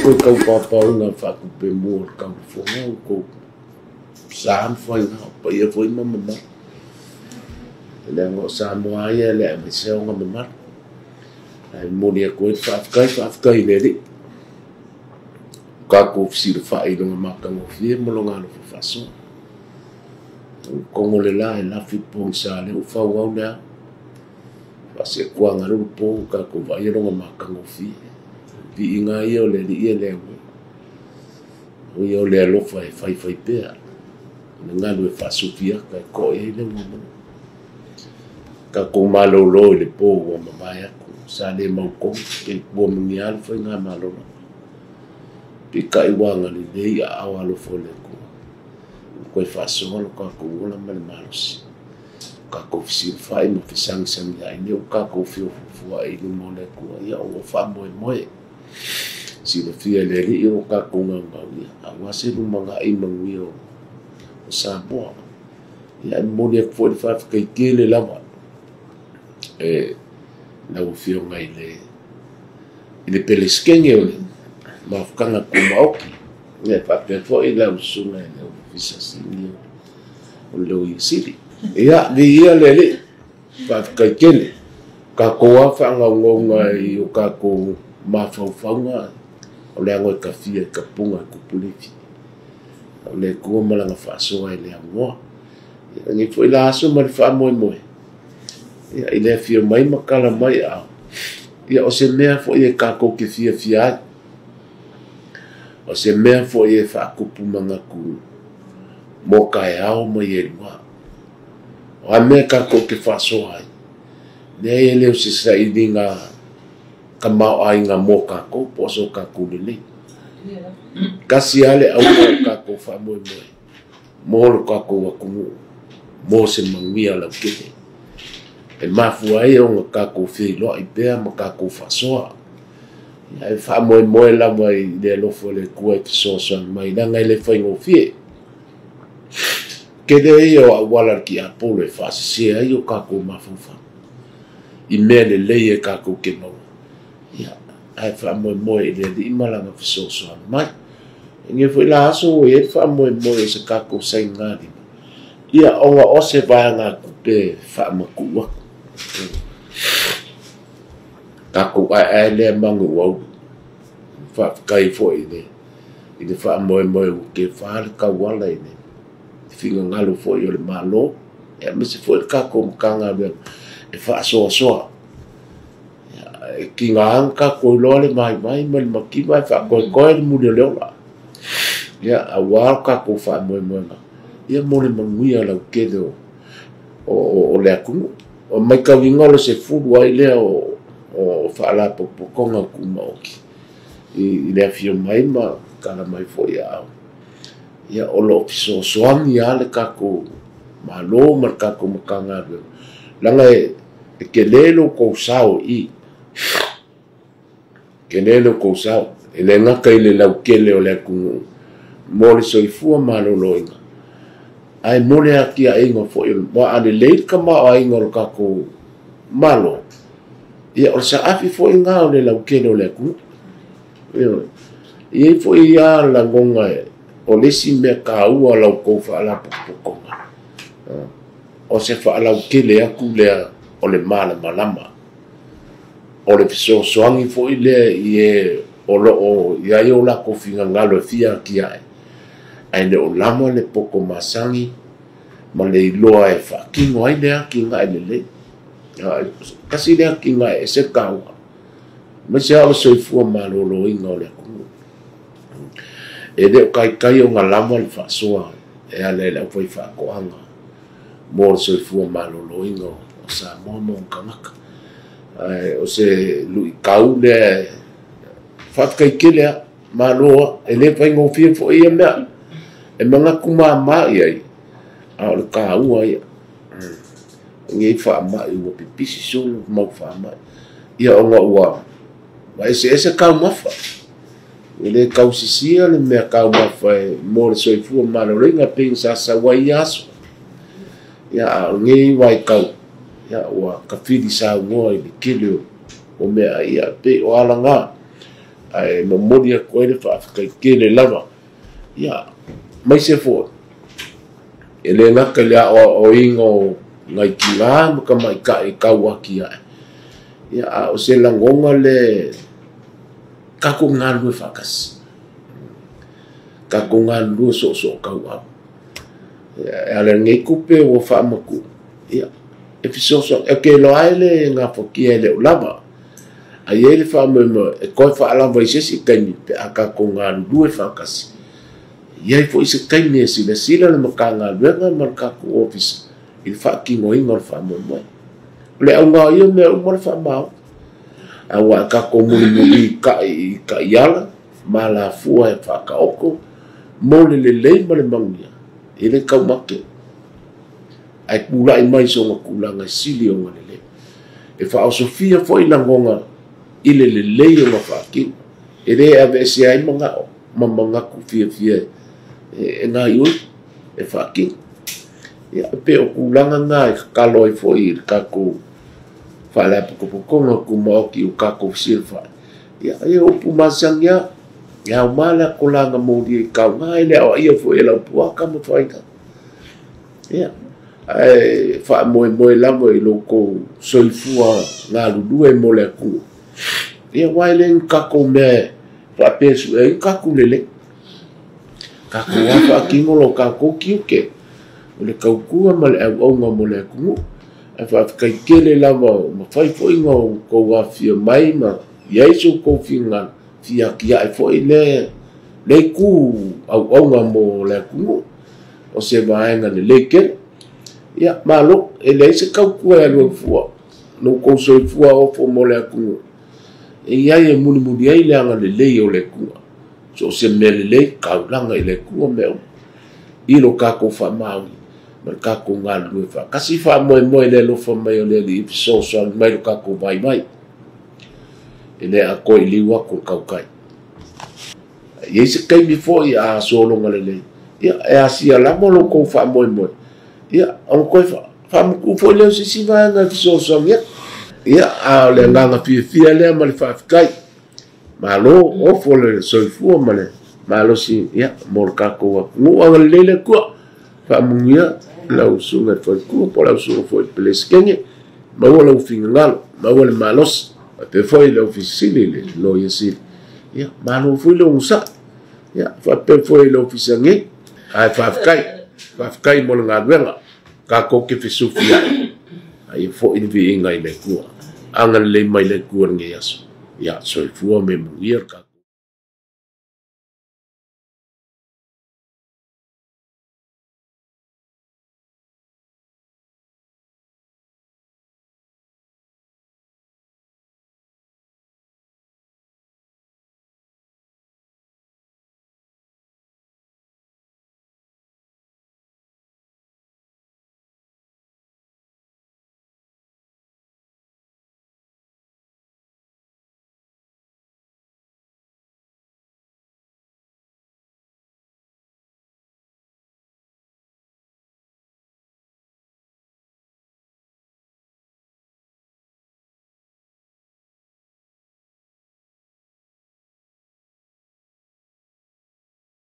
koe taupaopaoga faatupemua o le taulafoga o tou sa ma faiga o paia foi ma mamalu. Leaga o Samoa lava ia e le aemaise ona mamalu. Ae momoli atu ai le faafetai, faafetai i le Alii ua tatou fesilafai i lona matagofie ma lona alofa faasoa. Ua togo le la e lafi le pogisa lea ua fauau le ao. Faasekuaga le po ua tatou vaaia lona matagofie. Viiga ia o le Alii e le auē. O ia o le alofa e faifai pea. O le galu e faasufiata e to'a i ai le ua tatou malolo i le po ua mavae atu. Sa le mautonu pe tua ma ni a le faigamalo. Peitai ua agalelei aao alofa o le Atua. Ua toe faasoa lo tatou ola ma le malosi. Tatou fesilafai ma fesagisagiai lea ua tatou feofuofuai i luma o le Atua. Ia o lo o faamoemoe. Silafia e le Alii o tatou naunau ia aua se lumanai manuia o Samoa. Ia e momoli atu foi le faafetai tele lava e lau Afioga i le Peresetene o le Mafutaga Tumaoti, ia faapea foi lau Susuga i le Ofisa Sili o le Loia Sili. Ia, viia le Alii, faafetai tele. Tatou lava faagaugauga i o tatou mafaufauga o le ago e tafia i kapuga e kupulifi. O le Atua ma lana faasoa e le aunoa. Ia, lenei foi la aso ma le faamoemoe, ia, i le afio mai ma tala mai ao, ia, o se mea foi e tatou te fiafia ai. O se mea foi e faatupu manatu mo taeao ma ielua. O a mea tatou te faasoa ai, leai e le o se sailiga tamaoaiga mo tatou po o so tatou lelei. Tasi lava le auga o tatou faamoemoe mo lo tatou atunuu, mo se manuia lautele. E mafua ai ona tatou feiloai pea ma tatou faasoa. Ia, e faamoemoe lava i le alofa o le Atua e fesoasoani mai, leaga e le faigofie. Tele ia o auala le tiapolo e faasese ai o tatou mafaufau i mea lelei e tatou te maua. Ia, ae faamoemoe i le Alii ma lana fesoasoani mai. E lenei foi la aso ua i ai le faamoemoe o se tatou sainigalima, ia ona o se vaegatupe faamatuu atu. Tatou aeae lea manu au. Faafetai foi i le faamoemoe ua kefa le tauala i le finagalo foi o le Malo, aemaise foi le tatou Matagaluega e faasoasoa. E tiga lava ona tatou iloa le vaivai ma le mativa e faatoetoe le muli o le ola. Ia, aua lo tatou faamoemoega, ia mo le manuia lautele o le atunuu. O matauina o le 10 ai lea o faalapotopotoga tumaoti i le afio mai ma tala mai foi ao. Ia, o lo o fesoasoani lava le tatou Malo ma le tatou Matagaluega. Leaga e tele lo tou sao i. Tele lo tou sao. E le gata i le lautele o le atunuu mo le soifua maloloina. Ae mo le atiaeina foi o a lelei le tamaoaiga o le tatou Malo. Ia, o le saafi foi ngā o le lautele o le atunuu. E i ai foi ia lagona o le isi mea taua lau tou faalapotopotoga. O se faalautele atu lea o le malamalama. O le fesoasoani foi lea i e o loo i ai o latou finagalo e fia atiae. Ae le o lava le poto masani ma le iloa e faatino ai le atinae lelei. Kasi le atinae e se taua. Aemaise lava o le soifua maloloina o le atunuu. E le o taitai ona lava le faasoa e ala i le aufaifaatoaga mo le soifua maloloina o Samoa ma ona tagata. Ae o se luitau lea faafetai tele lava, malo lava, e le faigofie foi ia mea. E manatu mama i ai, a o le taua ia. Nei faamai ua pipisi solo mau faamai. Ia ona ua eseese taumafa. E le tausisia le mea taumafa e mo le soifua maloloina pei sa sau ai ia aso. Ia, a o lenei vaitau, ia, ua kafili saunoa i le tele o mea ia pei o alaga. Ae momoli atu ai le faafetai tele lava, ia, aemaise foi e le gata i le aoaoina o nai tina ma tamaitai tau atiae, ia, a o se lagona lea tatou galulue faatasi, tatou galulue soosootauau. E ala i lenei tupe ua faamatuu, ia, e fesoasoani. Ou te iloa ai le gafatia e le o lava, ae i ai le faamoemoe e toe faalava i se isi taimi pe a tatou galulue faatasi. E i ai foi se taimi e silasila le Matagaluega ma le tatou Ofisa i le faatinoina o le faamoemoe. O le auga o ia mea uma o le faamaoni, aua a tatou mulimulitai i taiala ma alafua e faataoto mo le lelei ma le manuia, e le taumate, ae tulai mai sona tulaga e sili ona lelei. E faaosofia foi lagona i le lelei ona faatino, e le aveesea ai manao ma manatu fiafia e gaoioi e faatino. Ia, e pei o tulaga na e tatalo ai foi i le tatou Faalapotopotoga Tumaoti o tatou fesilafai. Ia, ia upu masani lava, e auma le atolaga molia i tauga e le aoaia foi e Laupua Tamafaiga. Ia, ae faamoemoe lava i lo outou soifua galulue mo le Atua. Ia, aua e le ni tatou mea e faapea e sue ai ni tatou lelei. Tatou lava faatino lo tatou tiute o le tautua ma le auauna mo le atunuu. Ae faafetai tele lava ua mafai foi ona outou afifio mai ma i ai so outou finagalo fia atiae foi lea itu auauna mo le atunuu, o se vaega lelei tele. Ia, malo, e leai se tautua e alu alu fua, lo outou soifua ofo mo le atunuu, e i ai e mulimuli ai le agalelei o le Atua. So o se mea lelei, taulaga i le Atua mea uma, i lo tatou faamaoni ma le tatou galulue faatasi. Faamoemoe i le alofa mai o le Alii e fesoasoani mai lo tatou vaivai, e le atoa i liu atu le tautai. E i ai se taimi foi a sologa lelei, ia, e asia lava lo outou faamoemoe, ia, ona toe faamatuu foi lea o se isi vaega e fesoasoani atu. Ia, a o le agaga fiafia lea ma le faafetai. Malo, ofo le soifua ma le malosi, ia, mo le tatou atunuu. Agalelei le Atua, faamanuia lau susuga i le faletua po o lau susuga foi i le Peresetene, maua lou finagalo, maua le malosi. Faapea foi le Ofisa Sili, le Loia Sili, ia, malo foi le onosai. Ia, faapea foi le Ofisa nei. Ae faafetai, faafetai mo le galuega, tatou te fesufiai, a ia foi le viiga i le Atua. Agalelei mai le Atua i lenei aso. Ia, soifua ma ia manuia le tatou.